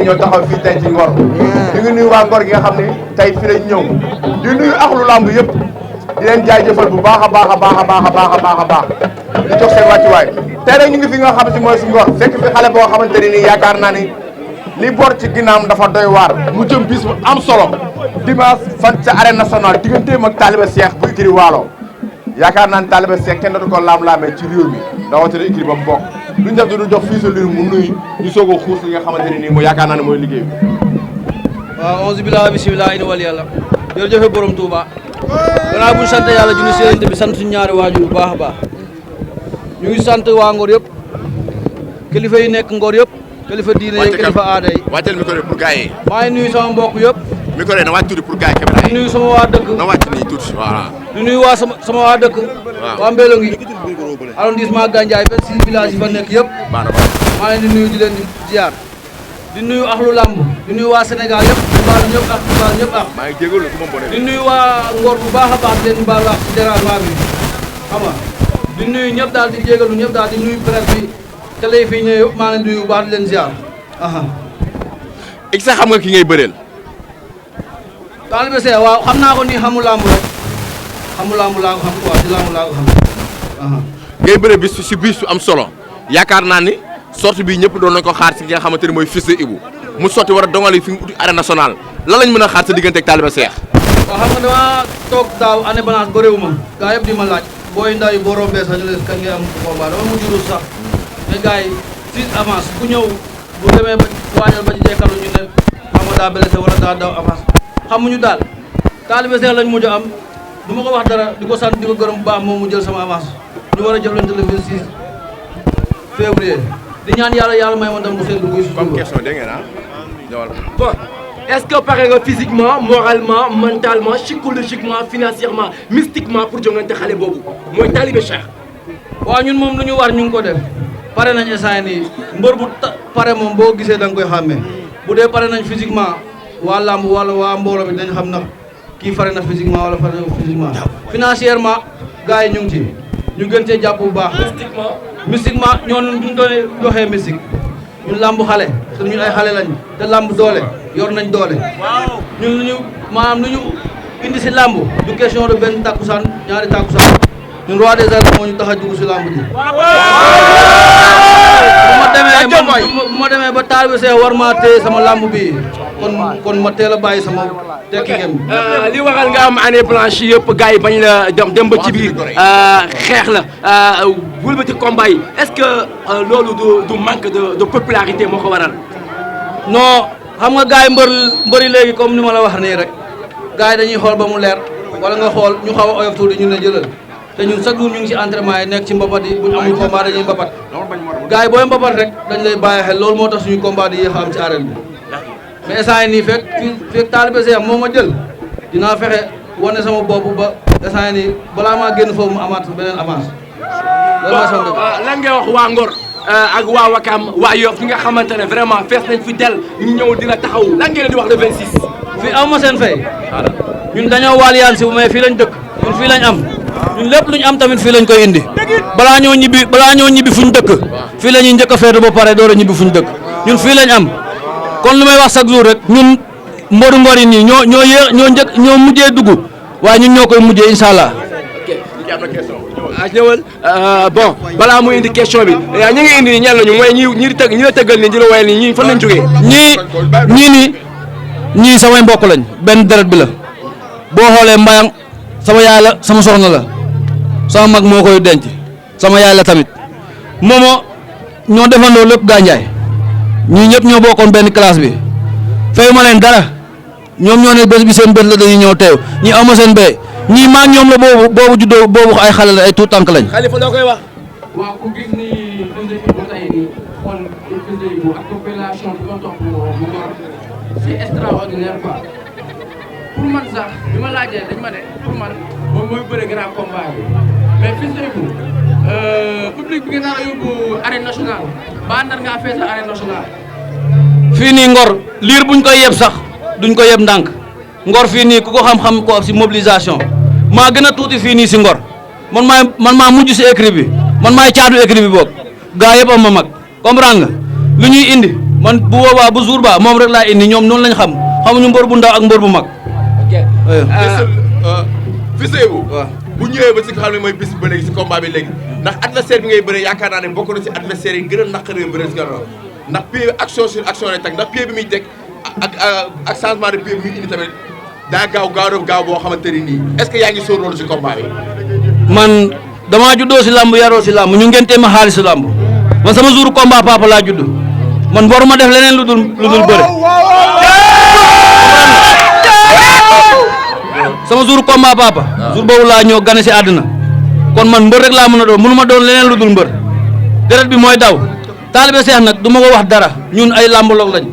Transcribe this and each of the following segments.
ni ñoo taxaw fii tey ci Ngor ñu ngi nuyu waa Ngor gi nga xam ne tey fi lañ ñëw di nuyu axlu lamb yëpp di leen jaajëfal bu baax a baax a baax a baax a baax a baax a baax di jox seen wàccuwaay tey rek ñu ngi fi nga xam si mooy si Ngor fekk fi xale boo xamante ne nii yaakaar naa ni li bor ci ginnaam dafa doy waar mu jëm bis bu am solo dimanche fan ca arène nationale digganteem ak Talibé Cheikh bu ikiri waalo yaakaar naa ne Talibé Cheikh kenn dootu ko laam-laamee ci réew mi rawatina ikiri ba mu bokk duñ def du jox fii sa liir mu nuyu ñu soog a xuus li nga xamante ne nii mooy yaakaar naa ne mooy liggéey bi waaw onze billahi bisimilah ina wal yàlla jërëjëf borom Touba gannaaw bu ñu sant yàlla junni séerante bi sant suñu ñaari waajur bu baax a baax ñu ngi sant waa Ngor yëpp kilifa yi nekk Ngor yëpp kilifa diine yi kilifa aada yi wàccal micro pour gars yi maa ngi nuyu sama mbokk yëpp micro yi na wàcc tuuti pour gars yi caméra di nuyu sama waa dëkk na wàcc nii tuuti voilà di nuyu waa sama waa dëkk waa Mbelo ngi arrondissement Gandiaye 26 villages yi fa nekk yëpp maa leen di nuyu di leen di ziar di nuyu axlu lamb di nuyu waa Sénégal yëpp di baal ñëpp ak di baal ñëpp ak maa ngi jégalu su ma bonee di nuyu waa Ngor bu baax a baax di leen baal wax ci dérangement bi xam nga di nuyu ñëpp daal di jégalu ñëpp daal di nuyu presse bi télé yi fii ñëw yëpp maa leen di nuyu bu baax di leen ziar sa xam nga ki ngay bëreel Talibé Cheikh waaw xam naa ko nii xamu lamb rek xamu lamb laa ko xam quoi ci lamb laa ko xam ngay bëre bis si bis su am solo yaakaar naa ni sortie bi ñëpp doon nañ ko xaar si ki nga xamante ni mooy Fils de Ibou mu sotti war a dongali fi mu uti arène nationale lan lañ mën a xaar sa diggante ak Talibé Cheikh waaw xam nga dama toog daaw année balance ba réew ma gaa yëpp di ma laaj booy ndaw yi boo rombee sax ñu leen kan ngay am combat dama mujj ruus sax mais gars yi si avance ku ñëw bu demee ba waajal ba ci jekkalu ñu ne xam nga daa blessé wala daa daw avance xamuñu daal Talibé Cheikh lañ mujj am du ma ko wax dara di ko sant di ko gërëm bu baax moom mu jël sama avance ñu war a jëflante le 26 février di ñaan yàlla may ma ndam bu sedd guy si comme question dégg ngeen bon est-ce que pare nga physiquement moralement mentalement psychologiquement financièrement mystiquement pour jongante xale boobu mooy Talibé Cheikh waaw ñun moom lu ñu war ñu ngi ko def pare nañ instant nii mbër bu pare moom boo gisee da nga koy xàmmee bu dee pare nañ physiquement waa làmb wala waa mbooloo bi dañ xam na kii pare na physiquement wala pare na physiquement financièrement gars yi ñu ngi ci ñu gën cee jàpp bu baax mystiquement ñooñu duñ doon doxee mystique ñun làmb xale te ñun ay xale lañ te làmb doole yor nañ doole ñun lu ñu maanaam lu ñu indi si làmb du question de benn takkusaan ñaari takkusaan ñun roi des arènes moo ñu tax a dugg si làmb ji bu ma demee ba Talibé Cheikh war maa téye sama làmb bi kon ma teel a bàyyi sama tekki gem li waral nga am année blanche yëpp gars yi bañ la dem ba ci biir xeex la wëlbati combat yi est-ce que loolu du manque de popularité moo ko waral non xam nga gars yi mbëri léegi comme ni ma la wax nii rek gars yi dañuy xool ba mu leer wala nga xool ñu xaw a oyof tuuti ñu ne jëlal te ñun chaque jour ñu ngi ci entraînement yi nekk ci mbapat yi bu ñu amul combat dañuy mbapat gars yi booy mbapat rek dañ lay bàyyi xel loolu moo tax suñu combat di yéex a am ci arène bi mais instant yi nii fekk Talibé Cheikh moo ma jël dinaa fexe wane sama bopp ba instant yi nii balaa maa génn foofu mu amaat beneen avance loolu mooy sama dëgg. lan ngay wax waa Ngor ak waa Wakam waa Yoff ñi nga xamante ne vraiment fees nañ fi del ñu ñëw dina taxaw lan ngeen di wax le 26. fii aw ma seen fay ñun dañoo waaliyaan si mais fii lañ dëkk ñun fii lañ am ñun lépp luñ am tamit fii lañ koy indi balaa ñoo ñibbi fuñ dëkk fii la ñuy njëkk a feetu ba pare door a ñibbi fuñ dëkk ñun fii lañ am kon lu may wax chaque jour rek ñun mboru Ngor yi nii ñoo mujjee dugg waaye ñun ñoo koy mujjee incha allah. ñëwal bon balaa muy indi question bi ñi ngi indi ñan lañu mooy ñi la tëggal nii di la wayal nii ñii fan lañ jógee ñii samay mbokk lañ benn deret bi la boo xoolee mbayang sama yaay la sama soxna la sama mag moo koy denc sama yaay la tamit moomo ñoo defandoo lépp Gandiaye ñii ñëpp ñoo bokkoon benn classe bi fayu ma leen dara ñoom ñoo ne bés bi seen bés la dañuy ñëw teew ñii aw ma seen béy ñii maa ñoom la boobu juddoo boobu ay xale la ay tout tànk lañ. Khalifa loo koy wax. waaw ku gis ni Fils de Ibou tey nii xool Fils de Ibou ak population bi ko topp bu Ngor c'est extraordinaire quoi pour man sax bi ma laajee dañ ma ne pour man moom mooy bëre grand combat bi mais Fils de Ibou public bi nga nar a yóbbu arène nationale ba nar ngaa feesal arène nationale. fii nii Ngor liir buñ koy yeb sax duñ ko yeb ndànk Ngor fii nii ku ko xam-xam ko si mobilisation maa gën a tuuti fii nii si Ngor man maa mujj si écrit bi man maay caatu écrit bi boog gaa yëpp am ma mag comprendre nga lu ñuy indi man bu boobaa bu jour ba moom rek laa indi ñoom noonu lañ xam xamuñu mbër bu ndaw ak mbër bu mag. ok Fils de Ibou. waaw bu ñëwee ba si xam ne mooy bis ba léegi si combat bi léegi ndax adversaire bi ngay bëre yaakaar naa ne bokk na si adversaire yi gën a naqaree bëre si gànnaaw ndax pied action sur action lay teg ndax pied bi muy teg ak changement de pied bi muy indi tamit daa gaaw boo xamante ni nii est-ce que yaa ngi sóor loolu si combat bi. man damaa juddoo si lamb yaroo si lamb ñu ngentee ma xaalis si lamb man sama jour combat papa laa judd man waruma def leneen lu dul bëre. sama jour combat papa. jour boobu laa ñëw gane si àddina kon man mbër rek laa mën a doon mënu ma doon leneen lu dul mbër deret bi mooy daw taalibe Seex nag du ma ko wax dara ñun ay lamboloog lañ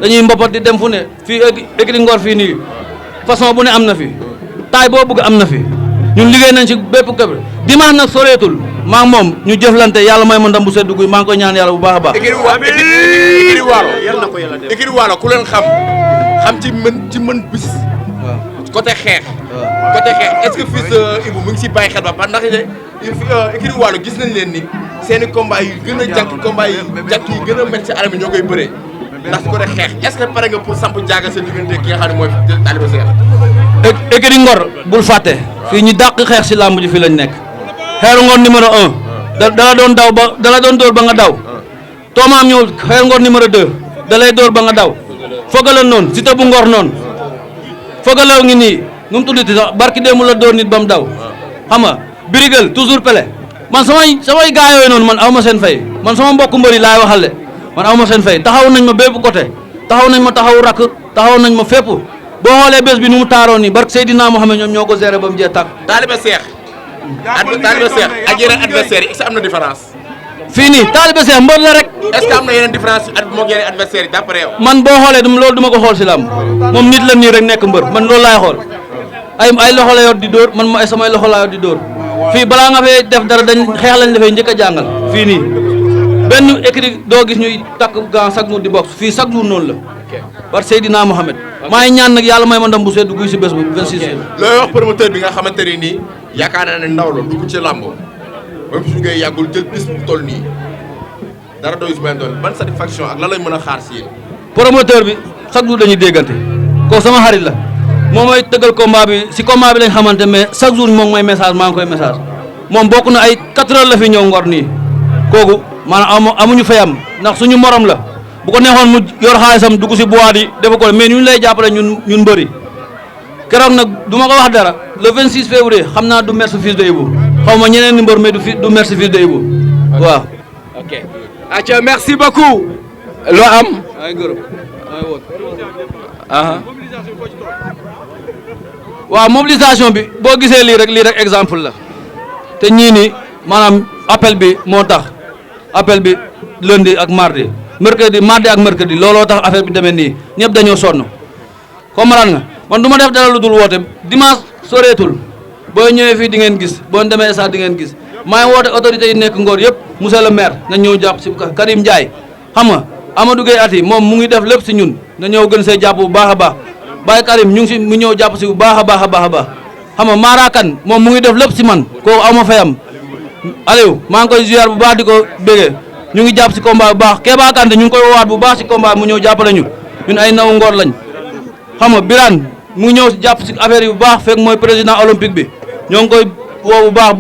dañuy mbopat di dem fu ne fii écrit Ngor fii nii façon bu ne am na fi taay boo bëgg am na fi ñun liggéey nañ si bépp kër dimanche nag soreetul maa ngi moom ñu jëflante yàlla may ma ndam bu seddu guy maa ngi koy ñaan yàlla bu baax a baax. écrit waalo ku leen xam ci mën bis. côté xeex. côté xeex est-ce que Fils de Ibou mu ngi si bàyyi xel ba ndax écurie Walo gis nañ leen ni seen i combats yi gën a jànk combats yi jànk yi gën a métti si arène bi ñoo koy bëree ndax su ko def xeex est-ce que pare nga pour samp jaaga sa diggante ki nga xam ne mooy Talibé Seck. écurie Ngor bul fàtte. fii ñu dàq xeex si làmb ji fi lañ nekk. Xeeru Ngor numéro 1. dala doon daw ba dala doon dóor ba nga daw. toomaam ñëw Xeeru Ngor numéro 2. dalay dóor ba nga daw. Fogala noonu Siteu bu Ngor noonu. Fogalaw ngi nii nu mu tuddati sax barki démb la dóor nit ba mu daw. xam nga birigal toujours pele man samay gaa yooyu noonu man aw ma seen fay man sama mbokku mbëri laay waxale man aw ma seen fay taxaw nañ ma bépp côté taxaw nañ ma taxaw rakk taxaw nañ ma fépp boo xoolee bés bi nu mu taaroon nii barki Seydina Mohamed ñoom ñoo ko géré ba mu jee tàkk. Talibé Seck. Talibé Seck ak yeneen adversaires yi est-ce que am na différence. fii nii Talibé Seck mbër la rek. est-ce que am na yeneen différence moog yeneen adversaires yi d'après yow. man boo xoolee loolu du ma ko xool si làmb moom nit la nii rek nekk mbër man loolu laay xool ay loxo la yor di dóor man ma ay samay loxo laa yor di dóor fii balaa nga fay def dara dañ xeex lañ dafay njëkk a jàngal fii nii benn écrit doo gis ñuy takk gant chaque jour di boxe fii chaque jour noonu la par Seydina Mohamed maa ngi ñaan nag yàlla may ma ndam bu sedd guy si bés bu 26. looy wax promoteur bi nga xamante ne nii yaakaar naa ne ndaw la dugg ci làmb même su ngay yàggul jël bis bu toll nii dara doy si benn doon ban satisfaction ak lan lañ mën a xaar si yéen. promoteur bi chaque jour dañuy déggante kooku sama xarit la moom mooy tëggal combat bi si combat bi lañ xamante mais chaque jour moom mooy message maa ngi koy message moom bokk na ay 4 heures la fi ñëw Ngor nii kooku maanaam amuñu fayam ndax suñu morom la bu ko neexoon mu yor xaalisam dugg si boîte yi defu ko mais ñu lay jàppale ñun mbëri keroog nag du ma ko wax dara le 26 février xam naa du merci Fils de Ibou xaw ma ñeneen ni mbër mais du merci Fils de Ibou waaw. ok atia merci beaucoup. loo am. ay gërëm ay woot. waaw mobilisation bi boo gisee lii rek exemple la te ñii ni maanaam appel bi moo tax appel bi lundi ak mardi ak mercredi looloo tax affaire bi demee nii ñëpp dañoo sonn comprendre nga man du ma def dara lu dul woote dimanche soreetul boo ñëwee fii di ngeen gis boo demee sax di ngeen gis maa ngi woote autorités yi nekk Ngor yëpp monsieur le maire na ñëw jàpp si Karim Ndiaye xam nga Amadou Gueye Ati moom mu ngi def lépp si ñun na ñëw gën see jàpp bu baax a baax Baye Karim ñu ngi si mu ñëw jàpp si bu baax a baax a baax a baax xam nga Mara Kane moom mu ngi def lépp si man kooku aw ma fayam Aliou maa ngi koy ziar bu baax di ko bégee ñu ngi jàpp si combat bu baax Kéba Kanté ñu ngi koy woowaat bu baax si combat mu ñëw jàppale ñu ñun ay naw Ngor lañ xam nga Birane mu ngi ñëw si jàpp si affaire yi bu baax fekk mooy président olympique bi ñoo ngi koy woo bu baax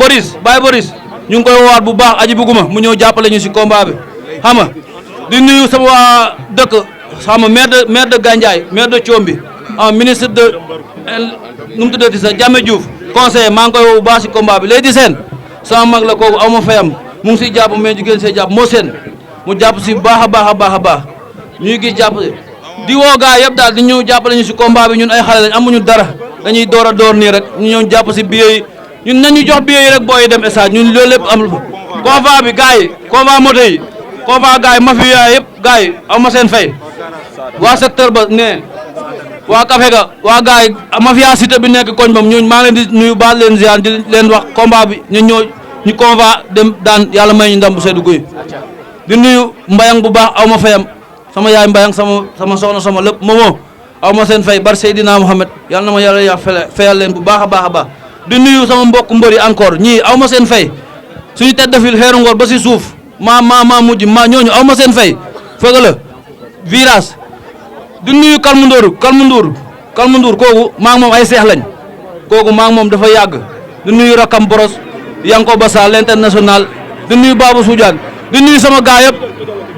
Baye Boris ñu ngi koy woowaat bu baax aji buguma mu ñëw jàppale ñu si combat bi xam nga di nuyu sama waa dëkk xam nga maire de Gandiaye maire de Thiombi ministre de nu mu tuddati sax Diame Diouf conseiller maa ngi koy woo bu baax si combat bi léegi seen sama mag la kooku aw ma fayam mu ngi siy jàpp mais jigéen see jàpp moo seen mu jàpp si baax a baax a baax a baax ñuy gis jàpp di woo gaa yëpp daal di ñëw jàppale ñu si combat bi ñun ay xale lañ amuñu dara dañuy door a door nii rek ñu ñëw jàpp si billet yi ñun nañu jox billet yi rek booy dem stade ñun loolu lépp am convoi bi gars yi convoi moto yi convoi gars yi mafia yëpp gars yi aw ma seen fay waa secteur ba ne waa café ga waa gars yi mafia cité bi nekk koñ bam ñooñu maa ngi leen di nuyu baal leen ziar di leen wax combat bi ñu convoi dem daan yàlla may ñu ndam bu seddu guy di nuyu mbayang bu baax aw ma fayam sama yaay mbayang sama soxna sama lépp moomoo aw ma seen fay bar Seydina Mohamed yàlla na ma yàlla fayal leen bu baax a baax a baax di nuyu sama mbokk mbëri encore ñii aw ma seen fay suñu tedd fil Xeeru Ngor ba si suuf maa mujj ñooñu aw ma seen fay fëgg la virage di nuyu Kalmu Ndour kooku maa ngi moom ay seex lañ kooku maa ngi moom dafa yàgg di nuyu rakam Boros Yanko Bassa l'international di nuyu Babou Soudiane di nuyu sama gaa yëpp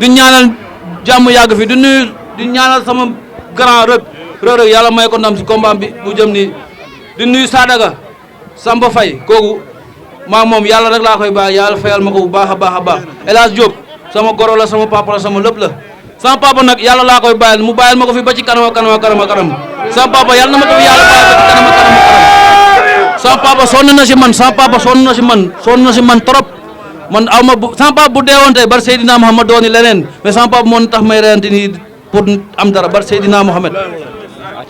di ñaanal jàmm yàgg fi di ñaanal sama grand rëg yàlla may ko ndam si combat bi bu jëm nii di nuyu Sadaga Samba Faye kooku maa moom yàlla rek laa koy baax yàlla fayal ma ko bu baax a baax a baax El Hadj Diop sama goro la sama papa la sama lépp la sama papa nag yàlla laa koy bàyyil mu bàyyil ma ko fi ba ci kanam sama papa yàlla na ma ko fi yàlla bàyyil ba ci kanam sama papa sonn na si man trop man aw ma sama papa bu deewoon tey bar Seydina Mohamed dooni leneen mais sama papa moo tax may reyante nii pour am dara bar Seydina Mohamed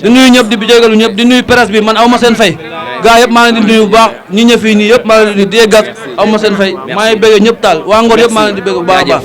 di nuyu ñëpp di jégalu ñëpp di nuyu presse bi man aw ma seen fay gaa yëpp maa ngi leen di nuyu bu baax ñi ñëw fii nii yëpp maa ngi leen di gas aw ma seen fay maa ngi bëgg ñëpp taal waa Ngor yëpp maa ngi leen di bëgg bu baax a baax